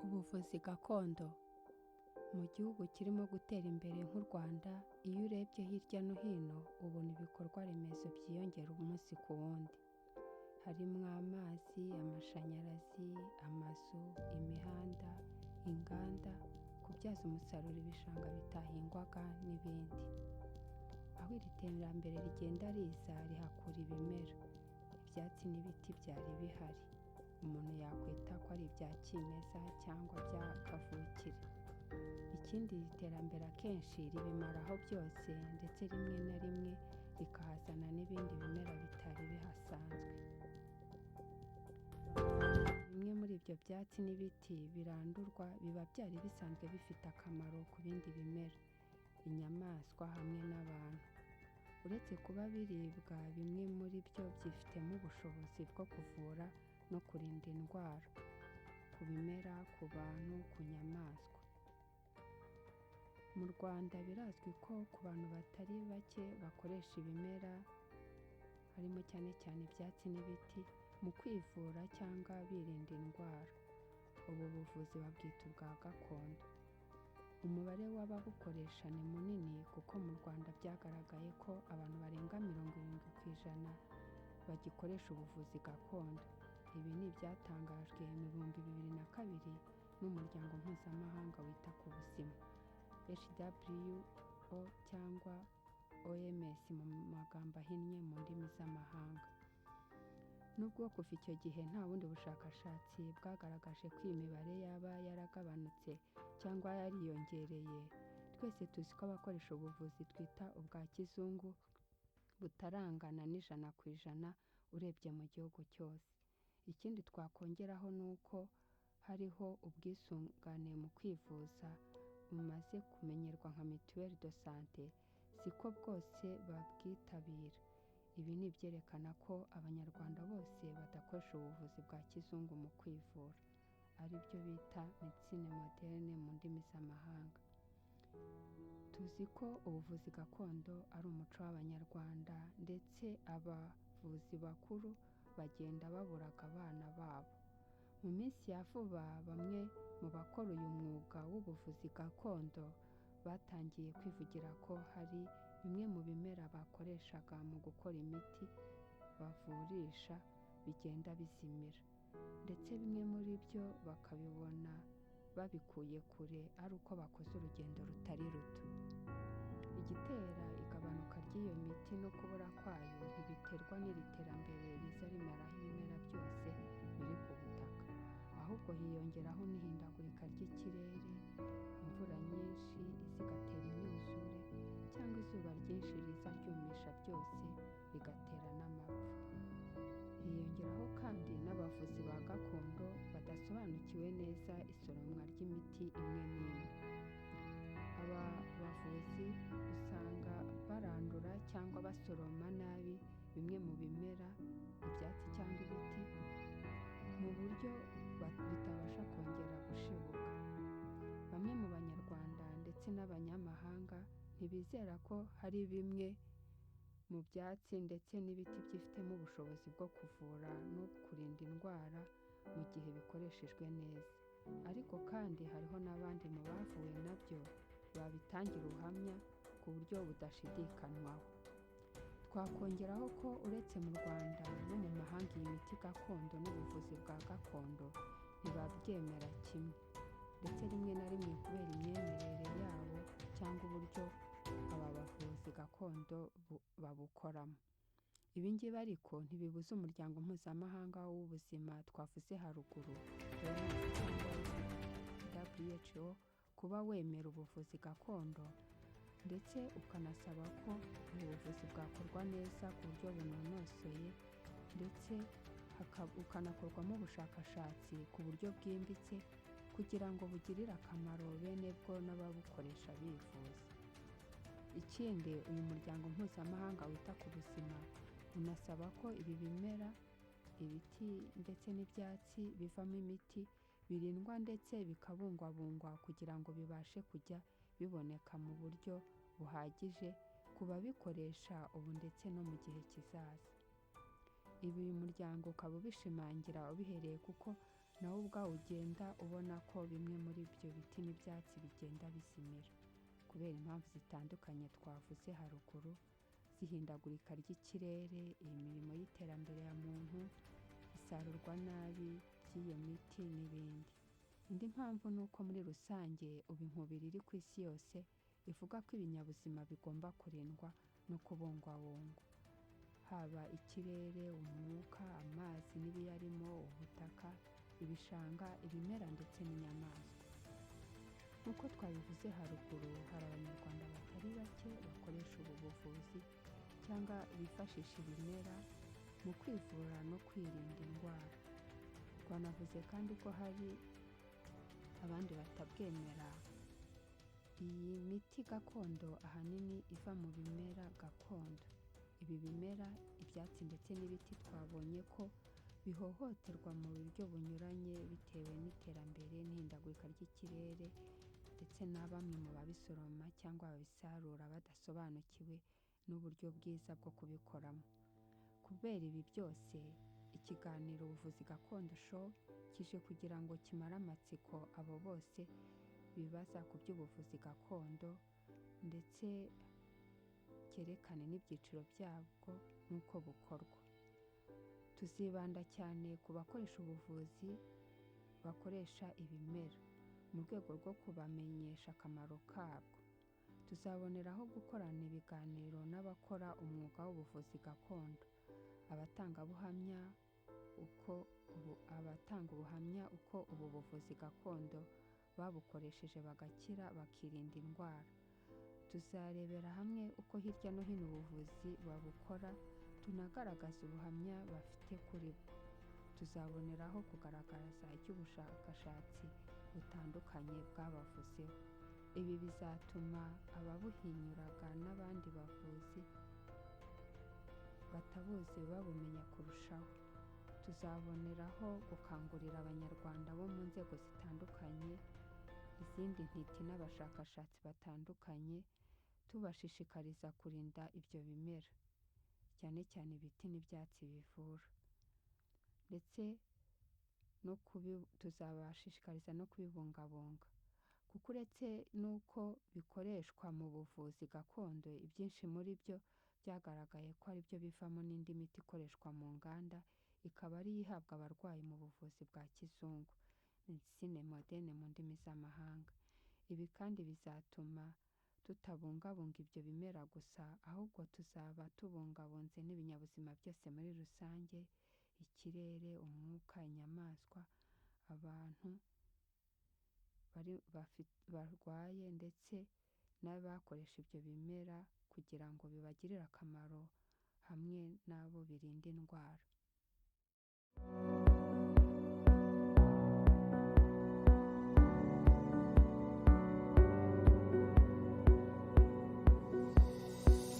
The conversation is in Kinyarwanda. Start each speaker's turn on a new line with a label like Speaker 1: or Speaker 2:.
Speaker 1: Ubuvuzi gakondo. Mu gihugu kirimo gutera imbere nk'u Rwanda, iyo urebye hirya no hino ubona ibikorwa remezo byiyongera umunsi ku wundi. Harimo amazi, amashanyarazi, amazu, imihanda, inganda, kubyaza umusaruro ibishanga bitahingwaga n'ibindi. Aho iri terambere rigenda riza rihakura ibimera, ibyatsi n'ibiti byari bihari, umuntu yakwita ko ari ibya kimeza cyangwa bya kavukire. Ikindi, iri terambere akenshi ribimaraho byose, ndetse rimwe na rimwe rikahazana n'ibindi bimera bitari bihasanzwe. Bimwe muri ibyo byatsi n'ibiti birandurwa biba byari bisanzwe bifite akamaro ku bindi bimera, inyamaswa hamwe n'abantu. Uretse kuba biribwa, bimwe muri byo byifitemo ubushobozi bwo kuvura no kurinda indwara, ku bimera, ku bantu, ku nyamaswa. Mu Rwanda birazwi ko ku bantu batari bake bakoresha ibimera, harimo cyane cyane ibyatsi n'ibiti, mu kwivura cyangwa birinda indwara. Ubu buvuzi babwita ubwa gakondo. Umubare w'ababukoresha ni munini kuko mu Rwanda byagaragaye ko abantu barenga 70% bagikoresha ubuvuzi gakondo. Ibi ni ibyatangajwe mu 2002 n'Umuryango Mpuzamahanga wita ku Buzima, WHO cyangwa OMS mu magambo ahinnye mu ndimi z'amahanga. Nubwo kuva icyo gihe nta bundi bushakashatsi bwagaragaje ko iyi mibare yaba yaragabanutse cyangwa yariyongereye, twese tuzi ko abakoresha ubuvuzi twita ubwa kizungu butarangana n'100% urebye mu gihugu cyose. Ikindi twakongeraho ni uko hariho ubwisungane mu kwivuza bumaze kumenyerwa nka mutuelle de santé, siko bwose babwitabira. Ibi ni ibyerekana ko Abanyarwanda bose badakoresha ubuvuzi bwa kizungu mu kwivura, ari byo bita médecine moderne mu ndimi z'amahanga. Tuzi ko ubuvuzi gakondo ari umuco w'Abanyarwanda, ndetse abavuzi bakuru bagenda baburaga abana babo. Mu minsi ya vuba, bamwe mu bakora uyu mwuga w'ubuvuzi gakondo batangiye kwivugira ko hari bimwe mu bimera bakoreshaga mu gukora imiti bavurisha bigenda bizimira, ndetse bimwe muri byo bakabibona babikuye kure ari uko bakoze urugendo rutari ruto. Igitera igabanuka ry'iyo miti no kubura kwayo ntibiterwa n'iri terambere riza rimaraho ibimera byose biri ku butaka, ahubwo hiyongeraho n'ihindagurika ry'ikirere, imvura nyinshi iza igatera imyuzure cyangwa izuba ryinshi riza ryumisha byose rigatera n'amapfa. Hiyongeraho kandi n'abavuzi ba gakondo badasobanukiwe neza isoromwa ry'imiti imwe n'imwe. Aba bavuzi usanga barandura cyangwa basoroma nabi bimwe mu bimera, ibyatsi cyangwa ibiti, mu buryo bitabasha kongera gushibuka. Bamwe mu Banyarwanda ndetse n'abanyamahanga ntibizera ko hari bimwe mu byatsi ndetse n'ibiti byifitemo ubushobozi bwo kuvura no kurinda indwara mu gihe bikoreshejwe neza. Ariko kandi hariho n'abandi mu bavuwe nabyo babitangira ubuhamya ku buryo budashidikanywaho. Twakongeraho ko uretse mu Rwanda, no mu mahanga iyi miti gakondo n'ubuvuzi bwa gakondo ntibabyemera kimwe, ndetse rimwe na rimwe kubera imyemerere yabo cyangwa uburyo aba bavuzi gakondo babukoramo. Ibi ngibi ariko ntibibuza Umuryango Mpuzamahanga w'Ubuzima twavuze haruguru, OMS cyangwa WHO, kuba wemera ubuvuzi gakondo, ndetse ukanasaba ko ubu buvuzi bwakorwa neza ku buryo bunonosoye, ndetse bukanakorwamo ubushakashatsi ku buryo bwimbitse kugira ngo bugirire akamaro bene bwo n'ababukoresha bivuza. Ikindi, uyu muryango mpuzamahanga wita ku buzima unasaba ko ibi bimera, ibiti ndetse n'ibyatsi bivamo imiti birindwa ndetse bikabungwabungwa kugira ngo bibashe kujya biboneka mu buryo buhagije ku babikoresha ubu ndetse no mu gihe kizaza. Ibi uyu muryango ukaba ubishimangira ubihereye kuko Nawe ubwawe ugenda ubona ko bimwe muri ibyo biti n'ibyatsi bigenda bizimira kubera impamvu zitandukanye twavuze haruguru z'ihindagurika ry'ikirere, imirimo y'iterambere ya muntu, isarurwa nabi ry'iyo miti n'ibindi. Indi mpamvu ni uko muri rusange ubu inkubiri iri ku isi yose ivuga ko ibinyabuzima bigomba kurindwa no kubungwabungwa, haba ikirere, umwuka, amazi n'ibiyarimo, ubutaka, ibishanga, ibimera ndetse n'inyamaswa. Nk'uko twabivuze haruguru, hari Abanyarwanda batari bake bakoresha ubu buvuzi cyangwa bifashisha ibimera mu kwivura no kwirinda indwara. Twanavuze kandi ko hari abandi batabwemera. Iyi miti gakondo ahanini iva mu bimera gakondo. Ibi bimera, ibyatsi ndetse n'ibiti twabonye ko bihohoterwa mu buryo bunyuranye bitewe n'iterambere n'ihindagurika ry'ikirere ndetse na bamwe mu babisoroma cyangwa babisarura badasobanukiwe n'uburyo bwiza bwo kubikoramo. Kubera ibi byose, ikiganiro Ubuvuzi Gakondo Show kije kugira ngo kimare amatsiko abo bose bibaza ku by'ubuvuzi gakondo ndetse cyerekane n'ibyiciro byabwo n'uko bukorwa. Tuzibanda cyane ku bakoresha ubuvuzi bakoresha ibimera mu rwego rwo kubamenyesha akamaro kabwo. Tuzaboneraho gukorana ibiganiro n'abakora umwuga w'ubuvuzi gakondo, abatangabuhamya uko ubu abatanga ubuhamya uko ubu buvuzi gakondo babukoresheje bagakira bakirinda indwara. Tuzarebera hamwe uko hirya no hino ubuvuzi babukora, tunagaragaza ubuhamya bafite kuri bwo. Tuzaboneraho kugaragaza icyo ubushakashatsi butandukanye bwabavuzeho. Ibi bizatuma ababuhinyuraga n'abandi bavuzi batabuzi babumenya kurushaho. Tuzaboneraho gukangurira Abanyarwanda bo mu nzego zitandukanye, izindi ntiti n'abashakashatsi batandukanye, tubashishikariza kurinda ibyo bimera, cyane cyane ibiti n'ibyatsi bivura. Ndetse no tuzabashishikariza no kubibungabunga. Kuko uretse n'uko bikoreshwa mu buvuzi gakondo, ibyinshi muri byo byagaragaye ko ari byo bivamo n'indi miti ikoreshwa mu nganda, ikaba ariyo ihabwa abarwayi mu buvuzi bwa kizungu, médecine moderne mu ndimi z'amahanga. Ibi kandi bizatuma tutabungabunga ibyo bimera gusa, ahubwo tuzaba tubungabunze n'ibinyabuzima byose muri rusange, ikirere, umwuka, inyamaswa, abantu barwaye ndetse n'abakoresha ibyo bimera kugira ngo bibagirire akamaro hamwe n'abo birinda indwara.